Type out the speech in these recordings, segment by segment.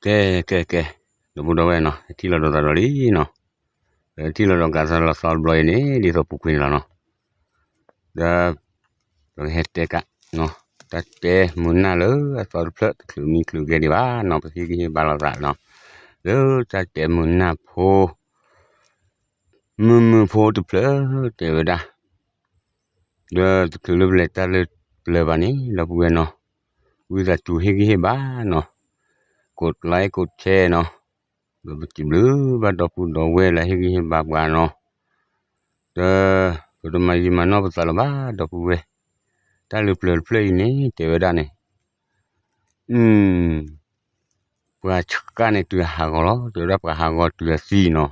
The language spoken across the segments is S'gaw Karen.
ကဲ ကဲ ကဲ, ဒီပုၢ်ဒီဝဲၢ်နီၤ, ထံၣ်လိာ်ဒီးသးဒီးလံနီၤ, ထံၣ်လိာ်ဒီးကးသးလီၤသီတဘျီအံၤန့ၣ် ဒ်သိးပူၤကွံာ်န့ၣ်လီၤနီၤ, ဒီး ပကဟဲတဲကးနီၤ, တၢ်တဲမုာ်နၢ်လၢအသီတဖျၢၣ် တချုးမံချုးဂဲၤဒံးဘၣ်နီၤ, ပဟ့ၣ်ဂံၢ်ဟ့ၣ်ဘါလိာ်သးနီၤ, လၢတၢ်တဲမုာ်နၢ်ဖိ မုာ်မုာ်ဖိတဖျၢၣ်တဲဝဲဒၣ်, ဒီးတချုးလၢပလဲၤတၢ်လၢပျၢၤဘၣ်န့ၣ် ဒီပုၢ်ဝဲၢ်နီၤ, ဝံသးစူၤဟ့ၣ်ဂံၢ်ဟ့ၣ်ဘါနီၤ, ကိး like ကိး share နီၤ, ဒီးပစံးဘျုးဘၣ်ဒီပုၢ်ဒီဝဲၢ်လၢဟ့ၣ်ဂံၢ်ဟ့ၣ်ဘါပှၤနီၤ, ဒီး ပတမၤယံာ်မၤနီၢ်ပသးလၢၤဘၣ်ဒီပုၢ်ဝဲၢ်, တၢ်လၢပျၢၤတဖျၢၣ်အံၤန့ၣ် တဲဝဲဒၣ်န့ၣ် ပှၤဆှၢန့ၣ်တုၤအဟးဂီၤလီၤ, တဲဝဲဒၣ်ပှၤဟးဂီၤတုၤအသံနီၤ,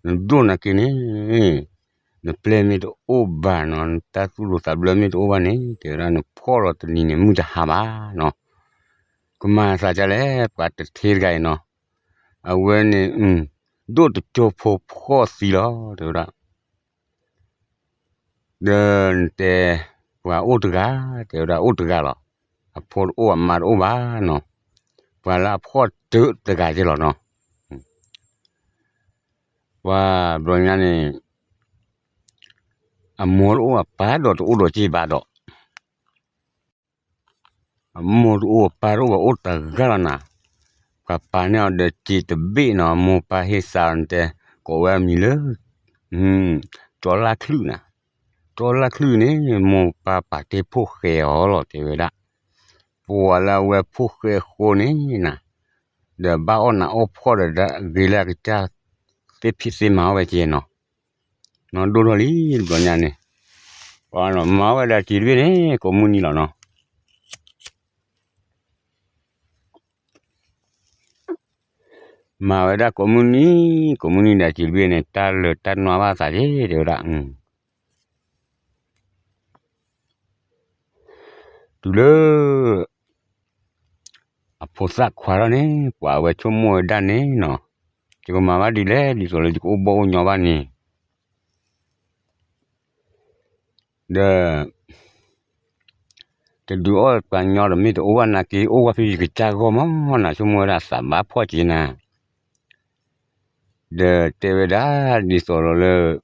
နဒိၣ်နာ်က့န့ၣ်, နပျဲၢ်မ့ၢ်တအိၣ်ဘၣ်နီၤ, နတၢ်သူၣ်ဒိၣ်သးဘျၢမ့ၢ်တအိၣ်ဘၣ်န့ၣ် တဲဝဲဒၣ်နဖှီၣ်လီၤတနံၤန့ၣ် မုၢ်တဟါဘၣ်နီၤ, ကမၤသးဒ်လဲၣ် ပှၤတထ့တဂၤအံၤနီၤ, အဝဲန့ၣ် ဒိၣ်တကၠိဖိဖှီၣ်သံလီၤ တဲဝဲဒၣ် ဒီးနတဲ ပှၤအိၣ်တဂၤ, တဲဝဲဒၣ်အိၣ်တဂၤလီၤ, အဖိတအိၣ်အမါတအိၣ်ဘၣ်နီၤ, ပှၤလၢအဖှီၣ်တၢၢ်တဂၤက့လီၤနီၤ, ပှၤဘျီညါန့ၣ် အမိၢ်တအိၣ်အပၢ်ဒီးတအိၣ်ဒီးက့ဘၣ်ဒီး အမိၢ်တအိၣ်အပၢ်တအိၣ်ဘၣ်အိၣ်တဂၤလီၤနၤ, ပှၤပာ်န့ၢ်အီၤဒီးစ့တဘ့ၣ်နီၤ, မိၢ်ပၢ်ဟ့ၣ်စးအီၤနတဲ, ကိးဝဲအမံၤလၢ ကၠီလါချုၣ်နၤ, ကၠီလါချုၣ်န့ၣ် မိၢ်ပၢ်ပာ်တ့ၢ်ဖိၣ်ဃဲအီၤလီၤ တဲဝဲဒၣ်, ပှၤလၢအဝဲဖိၣ်ဃဲအဃိန့ၣ်နၤ, ဒီးဘၣ်အီၣ်နးအီၣ်ဖှီၣ်ဒီးဂ့ၤလၢအကစၢ် သ့ၣ်ဖံးသ့မၤအီၣ်ဝဲက့နီၤ, နီၢ်ဒိၣ်ထီၣ်လံတဘျီညါန့ၣ်, မၤဝဲဒၣ်စံးတဘ့ၣ်န့ၣ် ကိးမုၢ်နံၤလီၤနီၤ, မၤဝဲဒၣ်ကိးမုၢ်နံၤ, ကိးမုၢ်နံၤဒၣ်စံးတဘ့ၣ်န့ၣ် တၢ်လၢာ်တၢ်နွါဘၣ်သးက့ တဲဝဲဒၣ် တုၤလၢ အဖိသၣ်ခွါထီၣ်န့ၣ် ပှၤအဝဲဆိကမိၣ်ဝဲဒၣ်န့ၣ်နီၤ, ယကမၤဘၣ်ဒ်လဲၣ် ဒ်သိးလၢယကအိၣ်ဘီၣ်အိၣ်ညီဘၣ်န့ၣ်, ဒီး တဒုးအီၣ်ပှၤညီဒီးမ့ၢ်တအိၣ်ဘၣ်နာ်က့ အိၣ်ဝဲဖဲယကစၢ်ဂီၢ်မးနၤ, ဆိကမိၣ်ဝဲဒၣ်သးဘၣ်ဖှီၣ်က့နၤ, ဒီးတဲဝဲဒၣ်ဒ်သိးလီၤလၢ ဒ်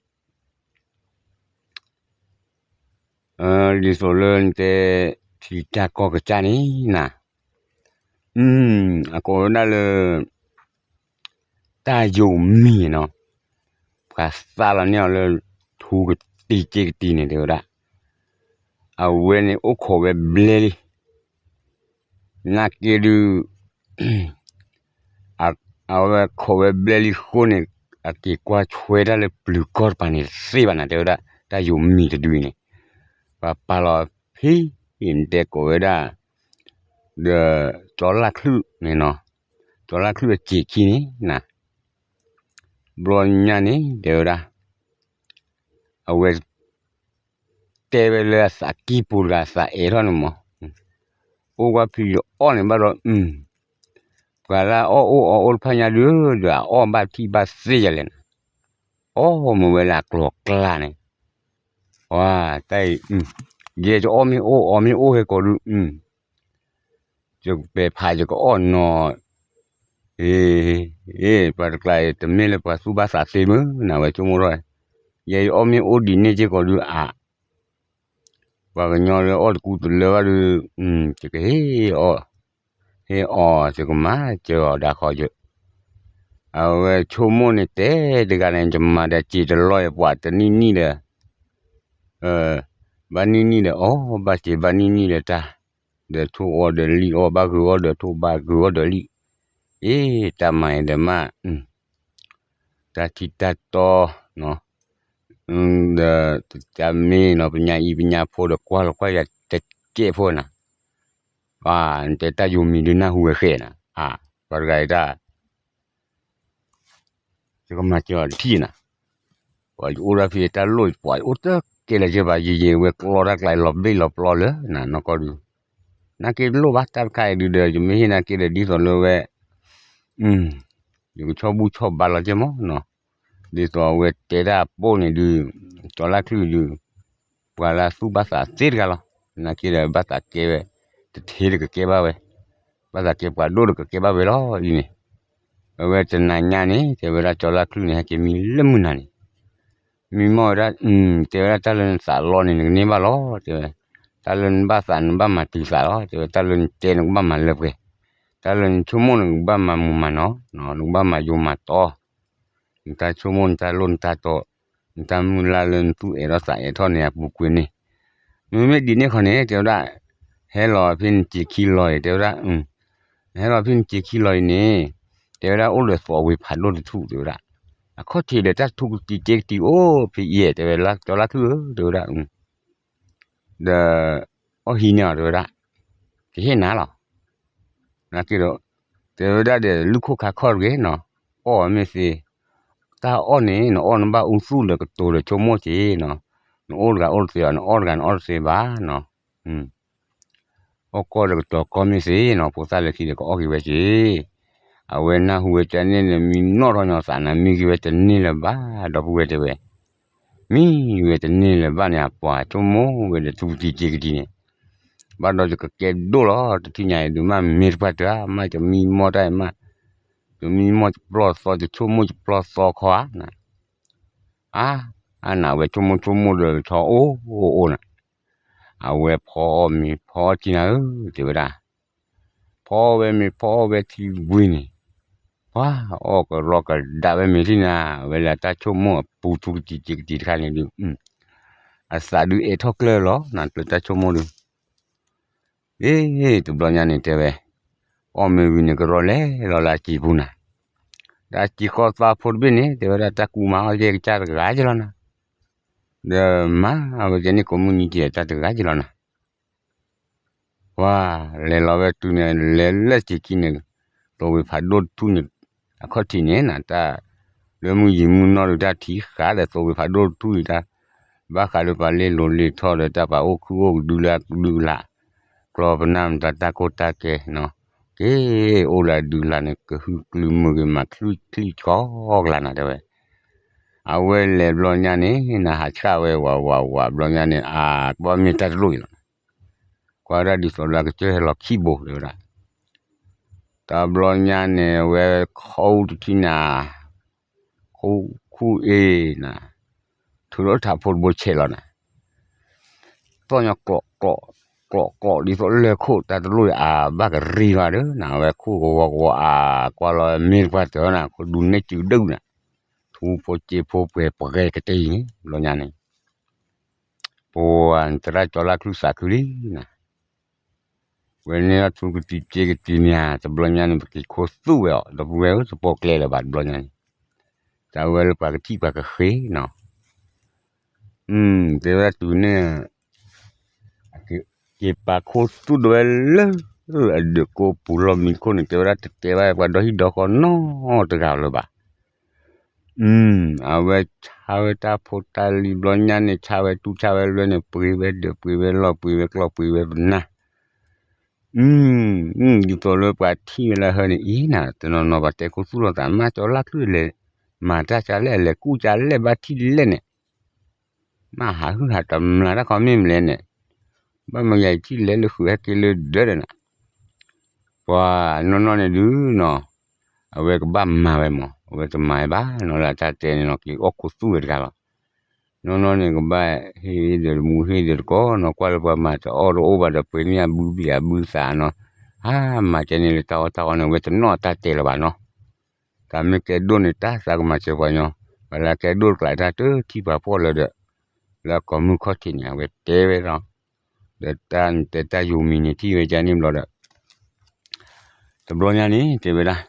သိးလၢနတဲ ထံတၢ်ကီၢ်ကစၢ်န့ၣ်နၤ, အကိးဝဲဒၣ်လၢ တၢ်ယိာ်မံၤနီၤ, ပှၤသးလီၤန့ၢ်အီၤလၢ ထူကတံၤစ့ကတံၤန့ၣ် တဲဝဲဒၣ်, အဝဲန့ၣ်အိၣ်ခိးဝဲဘျဲလံ နာ်က့ဒုး အဝဲခိးဝဲဘျဲလံအဃိန့ၣ်, အက့ၤကွၢ်ဆွဲတၢ်လၢပျုၤကီၢ်တပၤန့ၣ်တသ့ဘၣ်နၤ တဲဝဲဒၣ်, တၢ်ယိာ်မံၤတဒုအံၤန့ၣ်, ပှၤပာ်လီၤဖဲ နတဲကိးဝဲဒၣ် ဒီး ကၠီလါချုၣ်န့ၣ်နီၤ, ကၠီလါချုၣ်အစ့ခံန့ၣ်နၤ, ဘျီညါန့ၣ် တဲဝဲဒၣ် အဝဲ တဲဝဲလၢအသးကံၢ်ပူၤတဂၤ အသးအဲၣ်ထီၣ်န့ၣ်မး, အိၣ်ကွၢ်ဖံးယအီၣ်န့ၣ်ဘၣ်ဒီး ပှၤလၢအအီၣ်အိၣ်အီအိၣ်တဖၣ်ညါဒုး ဒီးအအီၣ်ဘၣ်ထံၣ်ဘၣ်သ့ယလဲၣ်နၤ, အီၣ်မ့ၢ်ဝဲလၢအကျိၤအကျဲန့ၣ်, ဝါ တၢ်အံၤ ယဲယအီၣ်မ့ၢ်အိၣ်အီမ့ၢ်အိၣ်ဟဲကိးဒုး ယကပဲာ်ဖးယကအီၣ်နီၤ, အ့ ပှၤတကျါအံၤ တမ့ၢ်လၢပှၤသူၣ်ဘၣ်သးသ့မ့ၢ်နၤ ဝဲဆိကမိၣ်ထီၣ်, ယဲယအီၣ်မ့ၢ်အိၣ်ဒ်န့ၣ်က့ၤကိးဒုးအါ, ပှၤကညီလၢအီၣ်တကူတလၢဘၣ်ဒုး ယကဟ့ၣ်အီၣ်, ဟ့ၣ်အီၣ်ယကမၤစၢၤအီၤဒၣ်ဃီယ, အဝဲဆိကမိၣ်န့ၣ်တဲတဂၤန့ၣ် ယမၤဒီးစ့တလီၢ်အံၤ ပှၤတနံၣ်နံၣ်ဒီး ဘၣ်နံၣ်နံၣ်ဒီးအီၣ်, ဘၣ်စ့ဘၣ်နံၣ်နံၣ်ဒီးတၢ်, ဒီးထိၣ်အီၣ်ဒီးလံၣ်အီၣ်, ဘၣ်ဂုာ်အီၣ်ဒီးထိၣ်, ဘၣ်ဂုာ်အီၣ်ဒီးလံၣ်, အ့ တၢ်မၤအံၤဒီးမး, တၢ်ထံတၢ်တီ, ဒီးတၢ်မ့ၢ်နီၤ ပညါအံၤပညါဖိဒီးကွၢ်လီၤကွၢ်ယၤတကဲးဖိနၤ, နတဲတၢ်ယိာ်မံၤဒုးနၢ်ဟူဝဲဃဲနၤ, ပှၤတဂၤအံၤတၢ် ယကမၤစၢၤအီၤတထံၣ်နၤ, ပှၤယအိၣ်ဒၣ်ဖဲတၢ်လိၣ် ပှၤယအိၣ်တကဲလၢၤက့ဘၣ် ယယံာ်ဝဲကျီတၢ်ကျါ လီၤဘျ့ၣ်လီၤပျီလၢနၤနီၢ်ကီၢ်ဒုး, နာ်က့တလိၣ်ဘၣ်တၢ်တခါအံၤဒုးဒီး ယမ့ၢ်ဟ့ၣ်နာ်က့ဒီး ဒ်သိးလၢဝဲ ယကဆီဘူၣ်ဆီဘါလီၤက့မးနီၤ, ဒ်သိးအဝဲတဲတၢ်အပိၢ်န့ၣ်ဒုး, ကၠီလါချုၣ်ဒုး, ပှၤလၢအသူၣ်ဘၣ်သးသ့တဂၤလီၤ, နာ်က့ဒီးဘၣ်သးကဲဝဲ, တထ့တကကဲဘၣ်ဝဲ, ဘၣ်သးကဲပှၤဒိၣ်ဒီးကကဲဘၣ်ဝဲလီၤအံၤန့ၣ်, အဝဲတနၤညါန့ၣ် တဲဝဲဒၣ်ကၠီလါချုၣ်န့ၣ် ဟဲက့ၤမံလၢမုၢ်နၤန့ၣ်, မံမီၢ်ဝဲဒၣ်, တဲဝဲဒၣ်တၢ်လၢနသးလီန့ၣ် နကန့ၢ်ဘၣ်လီၤ တဲဝဲ, တၢ်လၢနဘၣ်သးနဘၣ်မၤတုၤသးလီၤ တဲဝဲ, တၢ်လၢနတဲနကဘၣ်မၤလၢပှဲၤ, တၢ်လၢနဆိကမိၣ်နကဘၣ်မၤမူၤမၤနီၤ, နကဘၣ်မၤယိာ်မၤတီ နတၢ်ဆိကမိၣ် နတၢ်လိၣ်နတၢ်တီ, နတၢ်မုၢ်လၢ်လၢနသူၣ်အဲၣ်ထီၣ်သးအဲၣ်ထီၣ်န့ၣ် အပူၤကွံာ်န့ၣ်, မ့မ့ၢ်ဒ်န့ၣ်ခီန့ၣ် တဲဝဲဒၣ်, ဟဲလီၤဖဲနစံာ်ခံလီၤအံၤ တဲဝဲဒၣ်, ဟဲလီၤဖဲနစံာ်ခံလီၤအံၤန့ၣ်, တဲဝဲဒၣ်အိၣ်ဒီးသိးဝ့ၤဖးဒိၣ်တထူၣ် တဲဝဲဒၣ်, အခီၣ်ထံးဒီးတၢ်ထူကတံာ်စ့ကတံာ်အိၣ်ဖဲအံၤ တဲဝဲလၢကၠီလါချုၣ်ဧၢ တဲဝဲဒၣ် ဒီး အီၣ်ဟံးန့ၢ်အီၤ တဲဝဲဒၣ်, ကဟ့ၣ်နၤလီၤ. နာ်က့ဒီး တဲဝဲဒၣ်ဒီး လုၢ်ခိၣ်ခါခီၣ်တဂ့ၤနီၤ, အီၣ်ဝဲမ့ၢ်သ့, တၢ်အီၣ်န့ၣ် နအီၣ်နဘၣ်အူသူၣ်ဒီးကတိၤဒီးဆိကမိၣ်က့ၤနီၤ, နအိၣ်တဂၤအိၣ်တသ့ဘၣ်, နအီၣ်တဂၤနအီၣ်တသ့ဘၣ်နီၤ, အီၣ်ကီၢ်ဒီးကတီၤကီၢ်မ့ၢ်သ့နီၤ, ဖိသၣ်လၢခံဒီးကအီၣ်က့ၤဝဲက့ၤ အဝဲနၢ်ဟူဝဲကန့ၣ်ဒီး မံနီၣ်ထီၣ်ညီသးနၤ မံက့ၤဝဲတန့ၢ်လၢၤဘၣ် ဒီပုၢ်ဝဲၢ်တဲဝဲ, မံဝဲတန့ၢ်လၢၤဘၣ်န့ၣ် အပှၤဆိကမိၣ်ဝဲဒီးထူကတံာ်စ့ကတံာ်န့ၣ်, ဘၣ်ဒီးယကကဲဒိၣ်လီၤ တထံၣ်ညါအံၤဒုး မ့ၢ်မ့ၢ်တပှၢ်တၢ် မ့ၢ်ယမံမီၢ်တၢ်အံၤမး, ယမံမီၢ်ယပျီၢ်သီ ယဆိကမိၣ်ယပျီၢ်သီခီဧါ, အါ, အါနၤဝဲဆိကမိၣ်ဆိကမိၣ်ဒီးဆီအိၣ်အိၣ်နၤ, အဝဲဖီအီၣ်မ့ၤဖီအီၣ်ကံနၤဧၢ တဲဝဲဒၣ် ဖီအီၣ်ဝဲမ့ၤ ဖီအီၣ်ဝဲထံဝံၤန့ၣ်, ပှၤအီၣ်ကရီကဒါဝဲမ့ၤထံၣ်နၤ, ဝဲလၢတၢ်ဆိကမိၣ်အပူၤထူကတံာ်စ့ကတံာ်တခါန့ၣ်ဒုး, အသးဒုးအဲၣ်ထီၣ်ကျၢၢ်လီၤ နကျၢၢ်တၢ်ဆိကမိၣ်ဒုး, အ့ တဘျီညါန့ၣ်တဲဝဲ, အီၣ်မ့ၤဝံၤန့ၣ် ကရီလဲၤလီၤလၢအစံာ်ပူၤနၤ, ဒီးအစံာ်ဃီသးဖိတဘ့ၣ်န့ၣ် တဲဝဲဒၣ်တၢ်ကူမၤအီၣ်ယဲၢ်ကစၢ်တဂၤကလီၤနၤ, ဒီးမၤဝဲကဲန့ၣ်ကိးမုၢ်နံၤကဲတၢ်တဂၤကလီၤနၤ ပှၤလဲၤလီၤဝဲတုၤန့ၣ် လဲၤလၢစံာ်ခံန့ၣ်, သိးဝ့ၤဖးဒိၣ်တထူၣ်န့ၣ်, အခီၣ်ထံးန့ၣ်နၤ တၢ်လၢမုၢ်ယံၤမုၢ်နီၢ်ဒုး တၢ်ထံၣ်ဃာ်ဒီးသိးဝ့ၤဖးဒိၣ်တထူၣ်အံၤတၢ်, ဘၣ်ဃးလၢပှၤလ့လိၤလ့ထီၣ်ဒီးတၢ်ပှၤအိၣ်ခုၣ်အိၣ်ကဒုလၢအကဒုအလၢ်, ကျီပနၢ်မတၤတၢ်ကိၢ်တၢ်ဂီၤနီၤ, က့ၤအိၣ်လၢအဒုအလၢ်န့ၣ် ကဟုကလုၢ်မုာ်ဂ့ၤမၤချုၣ်ချံၣ်ကီကလၤနၤတဲဝဲ အဝဲလဲၤဘျီညါန့ၣ် နဟးဆှၣ်ဝဲဝးဝးဝးဘျီညါန့ၣ် အါ ကဘၣ်မ့ၢ်တၢ်တလိၣ်အံၤလီၤ. ကွၢ်ဝဲဒၣ်ဒ်သိးလၢအကစၢၢ်ဟဲလီၤခံဘိတဲဝဲဒၣ်, တဘျီညါန့ၣ် အဝဲခီအူတထံၣ်နၤ, ခူၣ်ခူၣ်အ့ၣ်နၤ, ထုးထီၣ်ထးဖိတဘိဆဲးလီၤနၤ, သီၣ်ညီကျိးကျိး, ကျိးကျိးဒ်သိးလၢခိၣ်တၢ်တလိၣ်အါဘၣ်ကရံလီၤဒီးနၤ အဝဲခိၣ်ကဝီၤကဝီၤအါ, ကွၢ်လီၤမ့ၢ်တပှၢ်တၢၢ်နၤ ခိၣ်ဒူန့ၢ်စုဒုနၤ, ထူဖိစ့ဖိပှဲၤပှဲၤကတၢၢ်အံၤန့ၣ် ဘျီညါန့ၣ် ပှၤနသရၣ်ကၠီလၢ်ချုၣ်သးခုလံနၤ, ဝဲန့ၢ်အီၣ်ထူကတံၤစ့ကတံၤန့ၣ် တဘျီညါန့ၣ် ပက့ၤခိၣ်သူၣ်ဝဲအီၤ ဒီပုၢ်ဝဲၢ်ဧၢ တပိာ်ကျဲလၢၤဘၣ်တဘျီညါန့ၣ်, တၢ်ဝဲလၢပှၤကထံၣ်ပှၤကဃ့နီၤ, တဲဝဲဒၣ်တုၤန့ၣ် က့ၤပာ်ခိၣ်သူၣ်ဒိးဝဲလၢ အဒၢးကိးပူၤလီၢ်မံခိၣ်န့ၣ် တဲဝဲဒၣ်တတဲဘၣ်ပှၤဒီဟံၣ်ဒီဃီနီတဂၤလၢၤဘၣ်. အဝဲဆါဝဲတၢ်ဖိတၢ်လံၤဘျီညါန့ၣ် ဆါဝဲတူၢ်ဆါဝဲလွဲန့ၣ် ပှ့ၤဝဲဒၢးပှ့ၤဝဲလီၢ်ပှ့ၤဝဲကျီၢ်ပှ့ၤဝဲပနၢ်, ဒ်သိးလၢပှၤထံၣ်ဝဲလၢဟၢန့ၣ် အံၤနၤ တနီၤနီၤပှၤတဲခိၣ်သူၣ်လိာ်သး မ့ၢ်ကၠီလၢ်ချုၣ်လဲၤ မၤတၢ်ကလဲၣ် လဲၤကူၣ်ကလဲၣ်ဘၣ်ထံၣ်လဲၣ်န့ၣ် မ့ၢ်ဟးဟုၣ်ဟးတမျၢ်တၢ်ခီမ့ၢ်မလဲၣ်န့ၣ်, ဘၣ်မယၤအံၤထံၣ်လဲၤလၢဃုာ်ဟဲက့ၤလၢဒၢးဒီးနၤ, ပှၤနီၢ်နီၢ်န့ၣ်ဒုးနီၤ, အဝဲကဘၣ်မၤဝဲမး အဝဲကမၤဝဲဘၣ်နီၤလၢအတၢ်တဲန့ၣ်နီၤ က့ၤအီၣ်ခိၣ်သူၣ်ဝဲတဂၤလီၤ. နီၢ်နီၢ်န့ၣ်ကဘၣ်ဟ့ၣ်ဒီးတမူဟ့ၣ်ဒီးတကိးနီၤ ကွၢ်လၢပှၤမၤတအီၣ်တအိၣ်ဘၣ်ဒီး ပှ့ၤန့ၢ်အဘုဘံၣ်အဘုသးနီၤ, ဟါမၤကဲန့ၣ်လၢတၢ်အီၣ်တၢ်အီန့ၣ် အဝဲတနီၣ်အတၢ်တဲလၢၤဘၣ်နီၤ တၢ်မ့ၢ်ကဲဒိၣ်န့ၣ် တၢ်သးကမၤစၢၤပှၤညီ, ပှၤလၢကဲဒိၣ်တကျါတၢ်တထံၣ်ပှၤဖှီၣ်လၢၤဒီး, လၢအကိးမုၢ်ခီၣ်ထံးန့ၣ် အဝဲတဲဝဲလီၤ. ဒီးတၢ်တဲတၢ်ယိၤမံၤန့ၣ်ထံၣ်ဝဲကန့ၣ်ဘျီဒီး, တဘျီညါန့ၣ်တဲဝဲဒၣ်,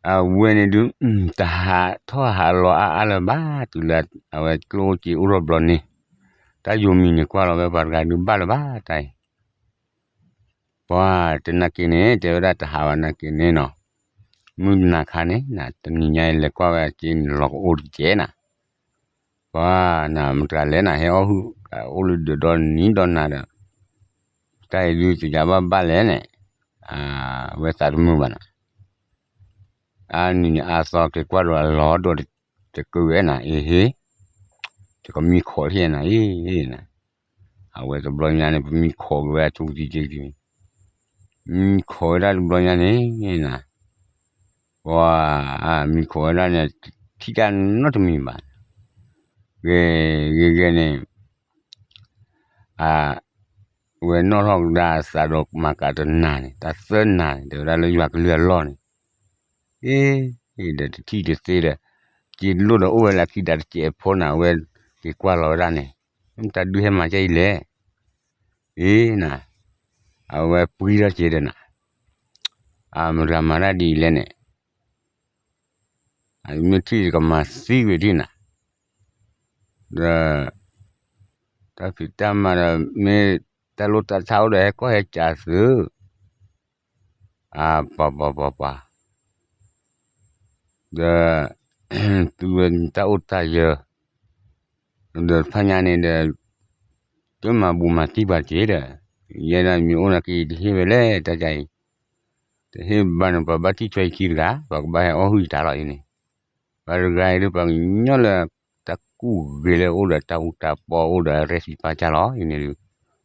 အဝဲန့ၣ်ဒုး, တဟးထီၣ်ဟးလီၤအါအါလၢၤဘၣ် တုၤလၢအဝဲကျိၣ်အိၣ်စ့အိၣ်ထီၣ်ဘျီန့ၣ်, တၢ်ယိၤမံၤန့ၣ်ကွၢ်လီၤဝဲပှၤတဂၤဒုးဘၣ်လၢၤဘၣ်တၢ်အံၤ ပှၤတနာ်က့ၤန့ၣ် တဲဝဲဒၣ်တဟးဘၣ်နာ်က့ၤန့ၣ်နီၤ, မုၢ်နၤခါန့ၣ် တနံၤညါအံၤလဲၤကွၢ်ဝဲက့ၤန့ၣ် လီၤကအိၣ်တကဲနၤ, ပှၤနၤမတၤလဲၣ်နၤ ဟဲအီၣ်ဟုၣ်အိၣ်လၢဒၢးဒီနံၤဒီနၤဒီး, တၢ်အံၤဒုးတယၤဘၣ်ဘၣ်လဲၣ်န့ၣ်, ဝဲသးတမုာ်ဘၣ်နၤ, အါနံၤန့ၣ်အါသီက့ၤကွၢ်ဒီးအလီၢ်ဒီးတကဝဲနၤ အ့ဟ့ၣ်, တကမံခိးထံၣ်နၤအ့နၤ အဝဲတဘျီညါန့ၣ် ပမံခိးက့ၤဝဲအထူကတံၤက့ၤကတံၤ, မံခိးဝဲဒၣ်တဘျီညါန့ၣ်, ပှၤ, မံခိးဝဲဒၣ်န့ၣ်, ထံၣ်တၢ်နီတမံၤဘၣ်, ဂဲၤ, ဂ့ၤဂ့ၤန့ၣ်, အဝဲနီၣ်ထီၣ်ကဒါအသးဒီးမၤကးတနၤန့ၣ်, တၢ်သၢနၤန့ၣ် တဲဝဲဒၣ်လၢယွၤကလုၢ်အလီၢ်န့ၣ်, အ့, ဒီးတထံၣ်တသ့ဒီး, စ့တလိၣ်ဒီးအိၣ်ဝဲလၢခံဒးတစဲးဖိနၤ အဝဲက့ၤကွၢ်လီၤဝဲဒၣ်န့ၣ်, မ့ၢ်တၢ်ဒုးဟဲမၤကဲအံၤလဲၣ်, အ့နၤ, အဝဲပှံထီၣ်က့ၤဒီးနၤ, အမတၤမၤတၢ်ဒ်အံၤလဲၣ်န့ၣ်, အမ့ၢ်ထံၣ်ကမၤသံကွံာ်ထံၣ်နၤ, ဒီး, တၢ်ဖံးတၢ်မၤဒီးမ့ၢ်တၢ်လိၣ်တၢ်ဆါအိၣ်ဒီးဟဲကီၢ်ဟဲကးသု, အပှၤပှၤပှၤပှၤ, ဒီး, သုဝဲတၢ်အိၣ်တၢ်ယၢၤ, ဒီးတဖၣ်ညါန့ၣ်ဒီး, တမၤဘူးမၤတံၢ်ပှၤတက့ၢ်ဒီး, ယဲဒၣ်မ့ၢ်အိၣ်နာ်က့တဟ့ၣ်ဝဲလဲၣ်တၢ်ကါအံၤ, တဟ့ၣ်ဘၣ်န့ၣ် ပှၤဘၣ်ထံၣ်ဆွဲခံတဂၤ ပှၤကဘၣ်ဟဲအီၣ်ဟုၣ်ယတၢ်လီၤအံၤန့ၣ်, ပှၤတဂၤအံၤဒီးပှၤကညီလၢ, တၢ်ကူၣ်ဂ့ၤလၢအိၣ်ဒီးတၢ်အူတၢ်ပီအိၣ်ဒီးရဲၣ်စံးပာ်ကၢ်လီၤအံၤန့ၣ်ဒီး,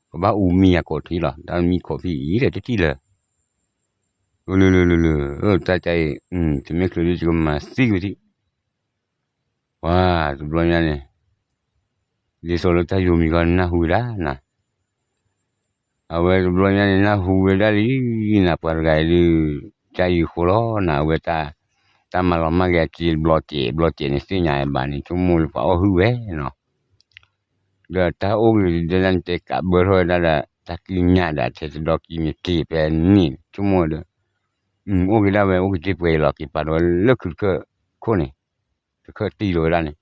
ကဘၣ်အူမံယၤကိးထံလီၤ တၢ်မံခိးဖံအံၤဒီးတထံၣ်လၢ လၢလၢလၢလၢ, တၢ်ကါအံၤ, တမ့ၢ်ချုးဒ်ယကမၤသံကွံာ်ထံၣ်, ပှၤတဘျီညါန့ၣ်, ဒ်သိးလၢတၢ်ယိၤမံၤဂီၢ်နၢ်ဟူဝဲဒၣ်နၤ, အဝဲတဘျီညါန့ၣ်နၢ်ဟူဝဲဒၣ်လံ, နၤပှၤတဂၤအံၤဒုး, တၢ်အံၤဃိလီၤနၤ အဝဲ, တၢ်မၤလီၤမၢ်က့ၤအစ့ဘျီစဲးဘျီစဲးန့ၣ် သ့ၣ်ညါအဘၣ်န့ၣ် ဆိကမိၣ်လၢပှၤအီၣ်ဟုၣ်ဝဲနီၤ ဒီးတၢ်အိၣ်ဂ့ၤဒ်န့ၣ်တဲကးဘၢထီၣ်ဝဲဒၣ်ဒီး တၢ်ကံးညာ်ဒီးထဲတဒီကံမ့ၢ်တ့ၢ်ဖဲန့ၣ် ဆိကမိၣ်ဒီး, အိၣ်က့ၤဒၣ်ဝဲ အိၣ်က့ၤတ့ၢ်ပှဲၤအံၤလီၤ က့ၤပာ်ဒီးဝဲလၢခုတခၢၣ်ခိၣ်န့ၣ်, တခၢၣ်တံၢ်လီၤဝဲဒၣ်န့ၣ်,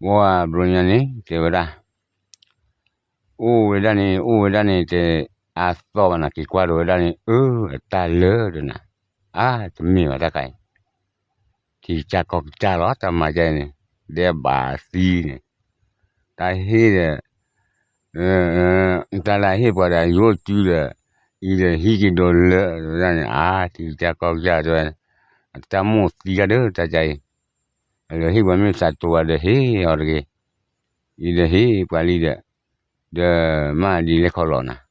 ဝဲဘျီညါန့ၣ် တဲဝဲဒၣ် အိၣ်ဝဲဒၣ်န့ၣ် အိၣ်ဝဲဒၣ်န့ၣ် တဲ, အသီၣ်ဘၣ်နၤ က့ၤကွၢ်ဒီးဝဲဒၣ်န့ၣ် အၢ အတၢ်လၢာ်ဒီးနၤ, အါ တမ့ၢ်ဘၣ်တၢ်ကါအံၤ, ထံကစၢ်ကီၢ်ကစၢ်လီၤ တၢ်မၤကဲန့ၣ်, ဒဲးဘးသံန့ၣ်, တၢ်ဟ့ၣ်ဒီး, တၢ်လၢဟ့ၣ်ပှၤဒီးယိၣ်စုဒီး, အံၤဒီးဟံးက့ၤဒီးလၢာ်ဝဲဒၣ်န့ၣ် အါ ထံကစၢ်ကီၢ်ကစၢ်တဲဝဲ, အတၢ်မိၣ်သံဂၤဒီးတၢ်ကါအံၤ, အလၢဟ့ၣ်ပှၤမ့ၢ်သးတိၤဂၤဒီးဟ့ၣ်အီၤတဂ့ၤ, အံၤဒီးဟ့ၣ်ပှၤလံဒီး, ဒီးမ့ၢ်ဒ်လဲၣ်ခီလီၤနၤ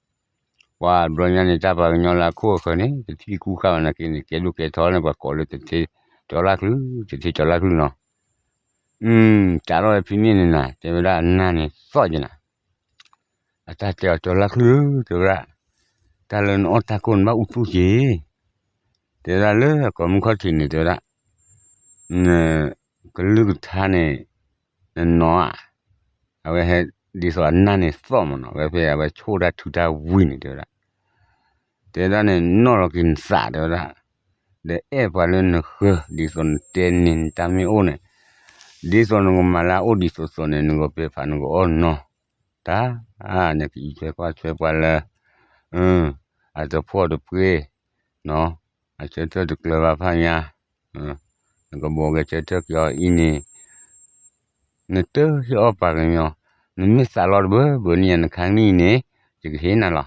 ပှၤဘျီညါန့ၣ် တၢ်ပှၤကညီလၢအခိၣ်အဃၢၤန့ၣ် တထံၣ်ကူၣ်ဃာ်ဘၣ်နာ်က့န့ၣ် ကဲဒိၣ်ကဲထီလၢပှၤကိးလၢတထ့ကၠီၤလၢ်ချုး တထ့ကၠီၤလၢ်ချုးနီၤ, စးထီၣ်ဝဲဖဲန့ၣ်န့ၣ်နၤ တဲဝဲဒၣ်အနၢ်န့ၣ်သီၣ်က့ၤနၤ, အတၢ်တဲအီၤကၠီၤလၢ်ချုး တဲဝဲဒၣ်, တၢ်လၢနအီၣ်တၢ်ခိၣ်နဘၣ်အူသူၣ်က့ၤ, တဲဝဲဒၣ်လၢကိးမုၢ်ခီၣ်ထံးန့ၣ် တဲဝဲဒၣ် နကလုၢ်ကထါန့ၣ်, နနီၤဧါ, အဝဲဟဲဒ်သိးအနၢ်န့ၣ်သီၣ်မးနီၤ အဝဲဖဲအဝဲဆိၣ်တၢ်ထုတၢ်ဝံၤန့ၣ် တဲဝဲဒၣ်, တဲဝဲဒၣ်န့ၣ် နီၣ်လီၤက့ၤနသး တဲဝဲဒၣ်, ဒီးအဲၣ်ပှၤလၢနဃၢၤ ဒ်သိးနတဲန့ၣ် နတၢ်မ့ၢ်အိၣ်န့ၣ်, ဒ်သိးနကမၤလၢအအိၣ်ဒ်သိးသိးန့ၣ် နကပဲာ်ဖးနကအီၣ်နီၤ, တၢ်, နကအံးထွဲကွၢ်ထွဲပှၤလၢ အတဖှီၣ်တပှ့ၤ, အဆၢထၢၣ်တကျၢၤဘၣ်ဖးညါ, နကဘိးကဲဆၢထၢၣ်က့ၤအီၤအံၤန့ၣ်, နတဟ့ၣ်အီၣ်ပှၤကညီ, နမ့ၢ်သးလီတဘၢဘၢန့ၣ်ယၤ နခါနံၣ်အံၤန့ၣ်, ယကဟ့ၣ်နၤလီၤ.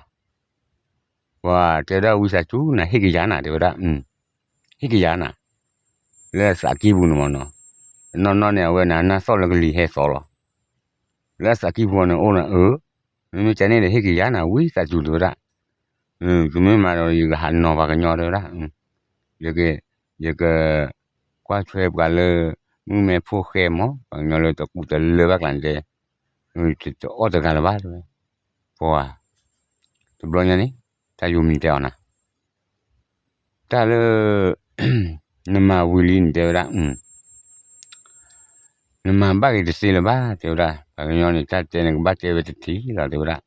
ပှၤတဲဒၣ်ဝံသးစူၤ နဟ့ၣ်ကယၤနၤ တဲဝဲဒၣ်, ဟ့ၣ်ကယၤနၤ, လၢအသးကံၢ်ပူၤန့ၣ်မးနီၤ, တနီၤနီၤန့ၣ် အဝဲန့ၣ် အနၢ်သီၣ်လၢကလံၤဟဲသီလီၤ. လၢအသးကံၢ်ပူၤန့ၣ်အိၣ်နၤအၢ, မ့မ့ၢ်ကန့ၣ်ဒီးဟ့ၣ်ကယၤနၤ ဝံသးစူၤ တဲဝဲဒၣ်, ကမ့ၢ်မၤဒီးယကဟးနီၤပှၤကညီ တဲဝဲဒၣ်, ယက, ယကကွၢ်ထွဲပှၤလၢ မုၢ်မဲဖိဃဲမး ပှၤကညီလၢတကူးတလၢဘၣ်ကျါန့ၣ်တဲ, တအီၣ်တဂၤလၢၤဘၣ် တဲဝဲ, ပှၤ, တဘျီညါန့ၣ်, တၢ်ယိၤမံၤတဲအီၤနၤ တၢ်လၢ နမၤဝံၤလံန့ၣ် တဲဝဲဒၣ်, နမၤဘၣ်က့ၤတသ့လၢၤဘၣ် တဲဝဲဒၣ်, ပှၤကညီန့ၣ် တၢ်တဲန့ၣ် ကဘၣ်တဲဝဲတထံၣ်လီၤ တဲဝဲဒၣ်,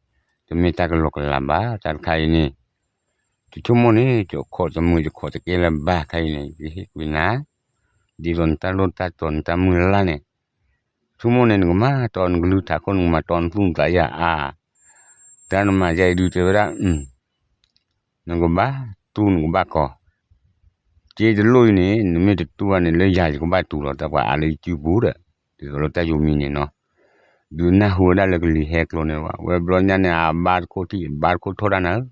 တမ့ၢ်တၢ်ကလီကလးဘၣ် တၢ်တခါအံၤန့ၣ်, တဆိကမိၣ်န့ၣ် ယခိးတမုာ်ယခိးတကဲလၢၤဘၣ် ခါအံၤန့ၣ် ယကဟ့ၣ်ကွံာ်နၤ, ဒ်သိးနတၢ်လိၣ်တၢ်တီၤနတၢ်မုၢ်လၢ်န့ၣ်, ဆိကမိၣ်န့ၣ် နကမၤတီနကလုၢ်ထးခိၣ် နကမၤတီနသူၣ်နသးယၤအါ, တၢ်နမၤယဲအံၤဒုး တဲဝဲဒၣ် နကဘၣ်တူၢ်နကဘၣ်ကီၤ, စ့တလိၣ်အံၤန့ၣ် နမ့ၢ်တတူၢ်ဘၣ်န့ၣ် လၢယၤယကဘၣ်တူၢ်လီၤ တၢ်ပှၤအါလၢယစုပူၤဒီး, ဒ်သိးလၢတၢ်ယိၤမံၤန့ၣ်နီၤ, ဒုးနၢ်ဟူဝဲဒၣ်လၢကလံၤဟဲကျိန့ၣ်ဘၣ်, ဝဲဘျီညါန့ၣ် အဘါတခိၣ်ထံၣ် အဘါတခိၣ်ထီၣ်တၢ်နၤဧၢ,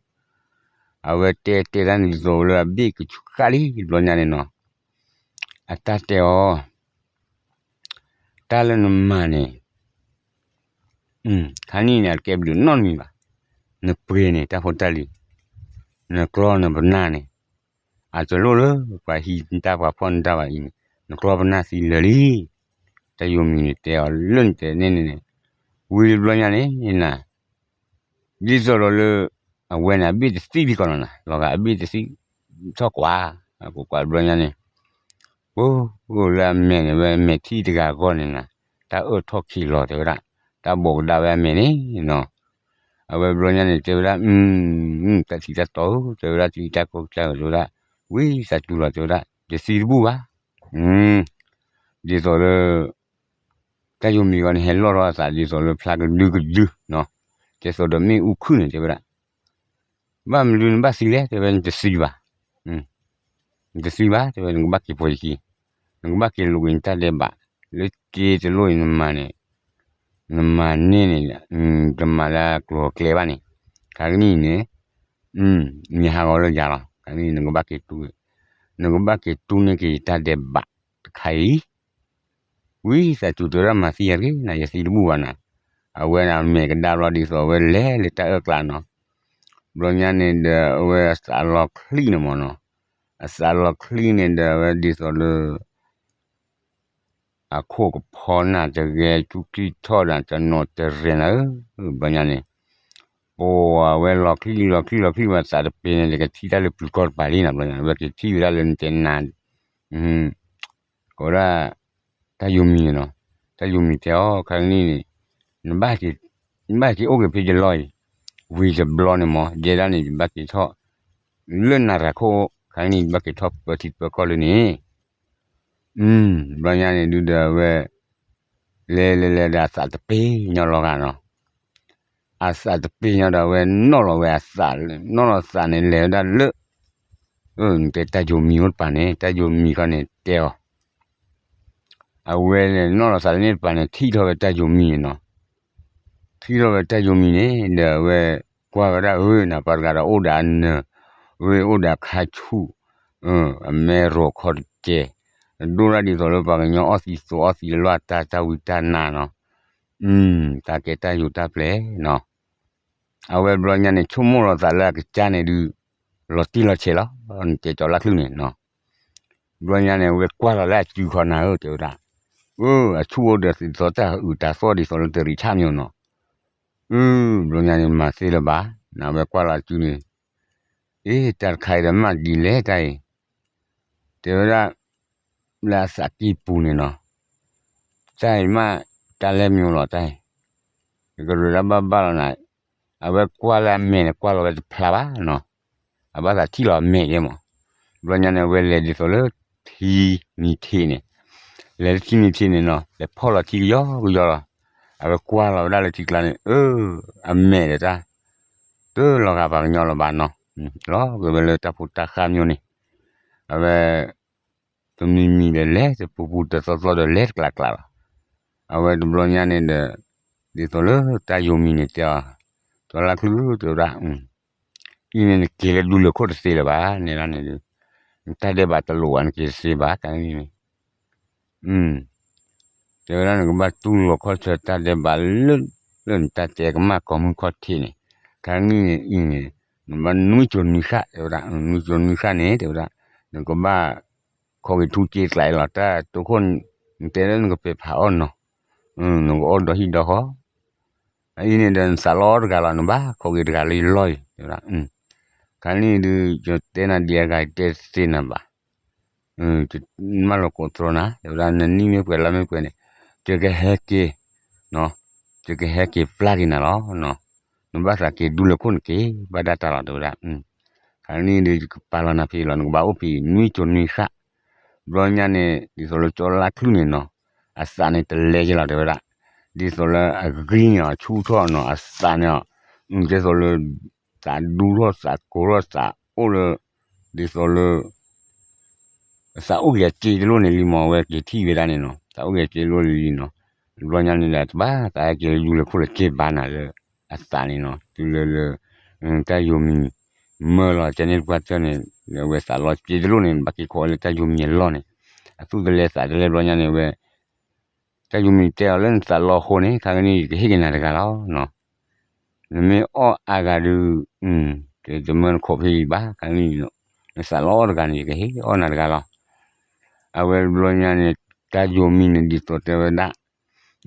အဝဲတဲတဲတၢ်န့ၣ် ဒ်သိးလၢအဘ့ၣ်ကဆူးဃၣ်လံ ဘျီညါန့ၣ်နီၤ, အတၢ်တဲအီၤ တၢ်လၢနမၤန့ၣ်, ခါနံၣ်န့ၣ် အတကဲဘျုးနီတမံၤဘၣ်, နပှ့ၤန့ၣ် တၢ်ဖိတၢ်လံၤ, နကျီနပနၢ်န့ၣ်, အတလိၣ်လၢပှၤဟံးနတၢ်ပှၤဖီၣ်နတၢ်ဘၣ်အံၤန့ၣ်, နကျီပနၢ်သံလၢာ်လံ. တၢ်ယိၤမံၤန့ၣ်တဲအီၤလၢနတဲန့ၣ်န့ၣ်, ဝံၤတဘျီညါန့ၣ်နၤ ဒ်သိးဒီးလၢ အဝဲန့ၣ် အဘ့ၣ်တသံလံကီးနီၤနၤ, လီၤဂာ်အဘ့ၣ်တသံ, ထီၣ်ကွၢ်, ကွၢ်ကွၢ်တဘျီညါန့ၣ်, အိၣ်လၢအမဲာ်န့ၣ် ဝဲမဲာ်ထံၣ်တဂၤအဂီၢ်န့ၣ်နၤ, တၢ်အၢၣ်ထီၣ်ခံးလီၤတဲဝဲဒၣ်, တၢ်ဘိးကဒါဝဲအမဲာ်န့ၣ်နီၤ, အဝဲတဘျီညါန့ၣ်တဲဝဲဒၣ်, တၢ်ထံၣ်တၢ်တီဧၢ တဲဝဲဒၣ်, တၢ်အံၤတၢ်ကိၢ်တၢ်ဂီၤတဲဝဲဒၣ်, ဝံသးစူၤလီၤတဲဝဲဒၣ်, ယသံတဘူၣ်ဘၣ် ဒ်သိးလၢ တၢ်ယိၤမံၤဂီၢ်န့ၣ် ဟဲလီၢ်ထီၣ်အသးဒ်သိးလၢဖျါကဒုကဒုနီၤ, ဒ်သိးဒီးမ့ၣ်အူခုၣ်န့ၣ် တဲဝဲဒၣ်, ဘၣ်မနုၤနဘၣ်သံလဲၣ် တဲဝဲ နတသံဘၣ်, နတသံဘၣ် တဲဝဲ နကဘၣ်က့ၤပှဲၤယခံ, နကဘၣ်က့ၤလိာ်က့ၤနတၢ်ဒဲးဘး, လၢက့ၤတလိၣ်အံၤနမၤန့ၣ်, နမၤန့ၢ်န့ၣ်, တမၤလၢကျိၤကျဲဘၣ်န့ၣ်, ခါကနံၣ်အံၤန့ၣ်, မ့ၢ်ဟးဂီၤလၢယၤလီၤ, ခါကနံၣ်အံၤ နကဘၣ်က့ၤတူၢ်, နကဘၣ်က့ၤတူၢ်န့ၢ်က့ၤယတၢ်ဒဲးဘးတခါအံၤ ဝံသးစူၤတဲဝဲဒၣ် မၤသံယၤတဂ့ၤနၤ ယသံတဘူၣ်ဘၣ်နၤ, အဝဲန့ၣ်အမဲာ်ကဒါဘျီဒ်သိးအဝဲလဲၤလၢတၢ်အၢၣ်ကျါနီၤ, ဘျီညါန့ၣ်ဒီးအဝဲအသးလီၤချံန့ၣ်မ့ၢ်နီၤ, အသးလီၤချံန့ၣ်ဒီးအဝဲဒ်သိးလၢ အခိၣ်ကဖီနၤတဂဲၤ ဆူချံထီၣ်နၤတနီၤတရဲၣ်နၤဧၢ, ဘျီညါန့ၣ်, ပဝဲလီၤချံလီၤချံလီၤချံဝဲသးတပ့ၤန့ၣ် တကထံၣ်တၢ်လၢပျုၤကီၢ်တပၤလံနၤ, ဘျီညါ အဝဲကထံၣ်ဝဲဒၣ်လၢနတဲနၤ ကိးဒၣ်, တၢ်ယိၤမံၤန့ၣ်နီၤ, တၢ်ယိၤမံၤတဲအီၤ ခါကနံၣ်န့ၣ်, နဘၣ်က့ၤအိၣ်က့ၤဖဲယလီၢ်အံၤ, ဝံၤတဘျီန့ၣ်မ့ၢ် ယဲဒၣ်န့ၣ် ယဘၣ်က့ၤထီၣ်, လၢနရၤခိၣ် ခါကနံၣ် ယဘၣ်က့ၤထီၣ်ပၢထံပၢကီၢ်လၢန့ၣ်, ဘျီညါန့ၣ်ဒုးဒီးအဝဲ, လဲၤလဲၤလဲၤဒီးအသးတပ့ၤညီလီၤဂာ်နီၤ အသးတပ့ၤညီဒီးအဝဲနီၣ်လီၤဝဲအသး, နီၣ်လီၤသးန့ၣ်လဲၤဝဲဒၣ်လၢ, နတဲတၢ်ယိၤမံၤအိၣ်တပၤန့ၣ် တၢ်ယိၤမံၤခီန့ၣ်တဲအီၤ, အဝဲလဲၤနီၣ်လီၤသးလၢန့ၣ်တပၤန့ၣ် ထံၣ်ထီၣ်ဝဲတၢ်ယိၤမံၤန့ၣ်နီၤ, ထံၣ်ထီၣ်ဝဲတၢ်ယိၤမံၤန့ၣ် ဒီးအဝဲ, ကွၢ်ဝဲဒၣ်ဧၢ နပှၤတဂၤဒီးအိၣ်ဒီးအနၢၤ, ဝဲအိၣ်ဒီးအခါဆူၣ်, အမဲရိာ်ခီတကဲ, ဒိၣ်ဒၣ်ဒ်သိးလၢပှၤကညီအီၣ်သံးသိးအီၣ်သံးအလီၢ်အတၢ်တၢ်ဝံတၢ်နါနီၤ, တၢ်ကဲတၢ်ယိၤတၢ်ပျဲၢ်နီၤ, အဝဲဘျီညါန့ၣ် ဆိကမိၣ်လီၤသးလၢအကစၢ်န့ၣ်ဒုး, လီၤတံၢ်လီၤဆဲးလီၤ, နတဲကၠီလါချုၣ်န့ၣ်နီၤ, ဘျီညါန့ၣ် အဝဲကွၢ်လီၤလၢအစုခီနၤဧၢ တဲဝဲဒၣ်, အ, အဆူၣ်အိၣ်ဒီးသီတၢ်အုးတၢ်သီၣ်ဒ်သိးလၢတရံးဆၣ် မျိုး နီၤ, အ, ဘျီညါန့ၣ် မၤသ့လၢၤဘၣ်, နဝဲကွၢ်လီၤအစုန့ၣ်, အ့ တၢ်တခါအံၤဒီးမးဒ်လဲၣ်တၢ်အံၤ, တဲဝဲဒၣ်, လၢအသးကံၢ်ပူၤန့ၣ်နီၤ, တၢ်အံၤမး, တၢ်လဲၢ် မျိုး လီၤတၢ်အံၤ, ကရၢၢ်ဒၣ်ဘၣ်ဘၣ်လီၤနၤ, အဝဲကွၢ်လၢအမဲာ်န့ၣ် ကွၢ်လီၤဝဲတဖျါဘၣ်နီၤ, အဘၣ်သးထံၣ်လီၤအမဲာ်ဒ်မး, ဘျီညါန့ၣ် အဝဲလဲၤဒ်သိးလၢထံနံၤထံးန့ၣ်, လဲၤလၢထံနံၤထံးန့ၣ်နီၤ လဲၤဖီၣ်လီၤထံကယီကယီလီၤ, အဝဲကွၢ်လီၤဝဲဒၣ်လၢထံကျါန့ၣ်, အ, အမဲာ်ဒီးတၢ်, တလီၤဂာ်ပှၤကညီလၢၤဘၣ်နီၤ, လီၤက့ၤဝဲလၢတၢ်ဖိတၢ်ဃၢ် မျိုး န့ၣ်, အဝဲ တမံၤမံၤဒီးလဲၤတပူၤပူၤ တသီသီဒီးလဲၤတကျးကျးလီၤ, အဝဲတဘျီညါန့ၣ်ဒီး, ဒ်သိးလၢတၢ်ယိၤမံၤန့ၣ်တဲအီၤ, ကၠီလါချုၣ် တဲဝဲဒၣ်, အံၤန့ၣ် နက့ၤလၢဒူလၢၢ်ခိၣ်တသ့လၢၤဘၣ်န့ၣ်လီၤန့ၣ်, နတၢ်ဒဲးဘးတလိၣ်ဘၣ် နက့ၤတသ့ဘၣ် တၢ်န့ၣ် တဲဝဲဒၣ် နကဘၣ်တူၢ်လိာ်ခီၣ်ဆၢတၢ်ဒဲးဘးလၢ, လၢနတၢ်တဲကမၣ်ကိးမုၢ်ခီၣ်ထံးန့ၣ်, တၢ်န့ၣ်အံၤန့ၣ်, နဘၣ်နွံစိၤနွံဃၣ် တဲဝဲဒၣ်, နွံစိၤနွံဃၣ်န့ၣ် တဲဝဲဒၣ်, နကဘၣ်, ခိးက့ၤထူက့ၤကျဲလီၤ တၢ်တိခိၣ်, နတဲလၢနကပဲာ်ဖးအီၣ်နီၤ, နကအီၣ်ဒီဟံၣ်ဒီဃီ အအံၤန့ၣ်ဒီးနသးလီတဂၤလီၤ နဘၣ်ခိးက့ၤတဂၤလၢယလီၢ်အံၤ, ခါန့ၣ်ဒုး ယတဲနၤဒ်အဂၤ ယတဲတသ့နၤဘၣ်, မၢလီၤကိးတြီနၤ တဲဝဲဒၣ် နနံၣ်မ့ၢ်ပှဲၤလါမ့ၢ်ပှဲၤန့ၣ်, ယကဟဲက့ၤ, ယကဟဲက့ၤပျၢ်က့ၤနၤလီၤ, နဘၣ်သးက့ၤဒူလၢၢ်ခိၣ်နက့ၤ ဘၣ်ဒၣ်တၢ်လီၤ တဲဝဲဒၣ်, ခါန့ၣ်ဒုး ယကပာ်လီၤနၤဖဲအံၤလီၤ နကဘၣ်အိၣ်ဖဲအံၤ နွံစိၤနွံဃၣ်, ဘျီညါန့ၣ် ဒ်သိးလၢကၠီလါချုၣ်န့ၣ်နီၤ, အသးန့ၣ်တလဲက့ၤလီၤ တဲဝဲဒၣ်, ဒ်သိးလၢအဂံၢ်န့ၣ်အဆူၣ်ထီၣ်နီၤ အသးန့ၣ်, ဒ်သိးလၢ, သးဒူထီၣ် သးကိၤထီၣ် သးအိၣ်လၢ, ဒ်သိးလၢ သးအိၣ်က့ၤအစ့တလိၣ်န့ၣ်လံမး အဝဲက့ၤထံၣ်ဝဲဒၣ်န့ၣ်နီၤ သးအိၣ်က့ၤအစ့တလိၣ်လံလံနီၤ, ဘျီညါန့ၣ်ဒီး တဘၣ်သးဟဲက့ၤလၢဒူလၢၢ်ခိၣ်လၢက့ၤဘၣ်နၤလၢ, အသးန့ၣ်နီၤ တုၤလၢလၢ, တၢ်ယိၤမံၤ, မၢလီၤကဲန့ၣ်တပှၢ်တၢၢ်န့ၣ်, အဝဲသးလီၤစ့တလိၣ်န့ၣ် ဘၣ်က့ၤခိးဝဲလၢတၢ်ယိၤမံၤအလီၢ်န့ၣ်, အသူၣ်တလဲသးတလဲဘျီညါန့ၣ်ဝဲ တၢ်ယိၤမံၤတဲအီၤလၢနသးလီအဃိန့ၣ် ခါကနံၣ်အံၤ ယကဟ့ၣ်က့ၤနၤတဂၤလီၤ. နမ့ၢ်အီၣ်အါဂၤဒုး, တမၢနခိးဖဲအံၤဘၣ်, နသးလီအီၣ်တဂၤန့ၣ် ယကဟ့ၣ်အီၣ်နၤတဂၤလီၤ. အဝဲတဘျီညါန့ၣ် တၢ်ယိၤမံၤန့ၣ် ဒ်သိးတဲဝဲဒၣ်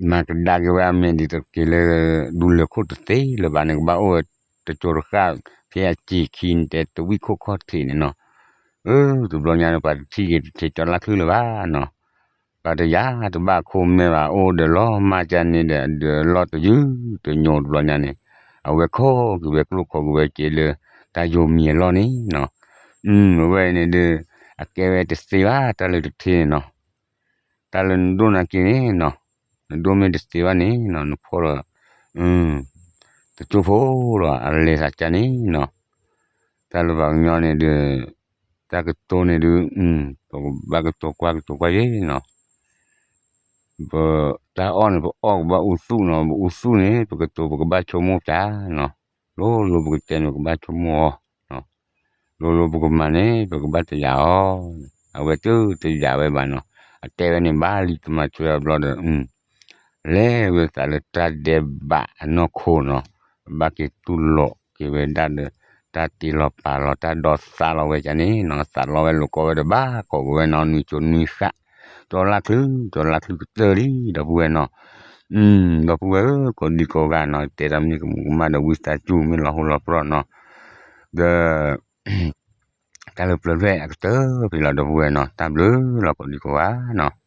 မၤကဒါက့ၤဝဲအမဲာ်ဒ်သိးက့ၤလၢ ဒူလၢၢ်ခိၣ်တသ့လၢၤဘၣ်န့ၣ် ကဘၣ်အိၣ်ဝဲတစိၤတဃၣ် ဖဲအစ့ခံန့ၣ် တဲတဝံၣ်ခိၣ်ခီၣ်ထံးန့ၣ်နီၤ. အၢ တဘျီညါန့ၣ် ပှၤတထံၣ်က့ၤတထံးကၠီလါချုလၢၤဘၣ်နီၤ. ပှၤတယာ်တဘၣ်ခိၣ်မဲာ်ဘၣ် အိၣ်ဒီးလီၤမၢ်ကၢန့ၣ်ဒီး အဒၢးလီၢ်တယုၢ်တညိးတဘျီညါန့ၣ် အဝဲခိးက့ၤဝဲကျိခိးက့ၤဝဲက့ၤလၢ တၢ်ယိၤမံၤအလီၢ်န့ၣ်နီၤ. အဝဲအံၤန့ၣ်ဒီး အကဲဝဲတသ့ဘၣ် တၢ်လၢတထံးန့ၣ်နီၤ. တၢ်လၢနဒိၣ်နာ်က့န့ၣ်နီၤ, နဒိၣ်မ့ၢ်တသ့ဘၣ်န့ၣ်နီၤ နဖီၣ်ဒီး တကၠိဖိဒီးအလဲၤသးကၢန့ၣ်နီၤ. တၢ်လၢပှၤကညီန့ၣ်ဒီး တၢ်ကတိၤန့ၣ်ဒုး ပကဘၣ်ကတိၤကွၢ်ကတိၤကွၢ်ယဲနီၤ. ပတၢ်အီၣ်န့ၣ် ပအီၣ်ကဘၣ်အူသူၣ်နီၤ, ပအူသူၣ်န့ၣ် ပကတိၤပကဘၣ်ဆိကမိၣ်ပျၢ်နီၤ. လိၤလိၤပကတဲန့ၣ် ပကဘၣ်ဆိကမိၣ်အီၤ, လိၤလိၤပကမၤန့ၣ် ပကဘၣ်တယာ်အီၤ. အဝဲတုၤတယာ်ဝဲဘၣ်နီၤ, အတဲဝဲန့ၣ်ဘၣ်လံတမၤထွဲအဘျီဒီး လဲၤဝဲသးလၢတၢ်ဒဲးဘးအနီၢ်ခိနီၤ, ဘၣ်က့ၤတူၢ်လိာ်က့ၤဝဲဒၣ်ဒီး တၢ်တ့လီၤပာ်လီၤ တၢ်ဒီသးလီၤဝဲကန့ၣ်နီၤ, သးလီဝဲလိာ်ကီဝဲဒီးဘၣ်ကိးက့ၤဝဲနီၤ နွံစိၤနွံဃၣ်, ကၠီလါချု ကၠီလါချုကတၢၢ်လံ ဒီပုၢ်ဝဲၢ်နီၤ. ဒီပုၢ်ဝဲၢ်ဧၢ ကိးဒံကိးဂၤနီၤ တဲတၢ်မ့ၢ်ကမူးကမၣ်ဒီးဝံသးစူၤ မ့ၢ်လီၤဟိလီၤပြီၢ်နီၤ, ဒီး တၢ်လၢပျၢၤဖျဲၣ်အကတၢၢ်ဖဲလီၤ ဒီပုၢ်ဝဲၢ်နီၤ, တၢ်ဘျုးလီၤကိးဒံကိးဂၤနီၤ.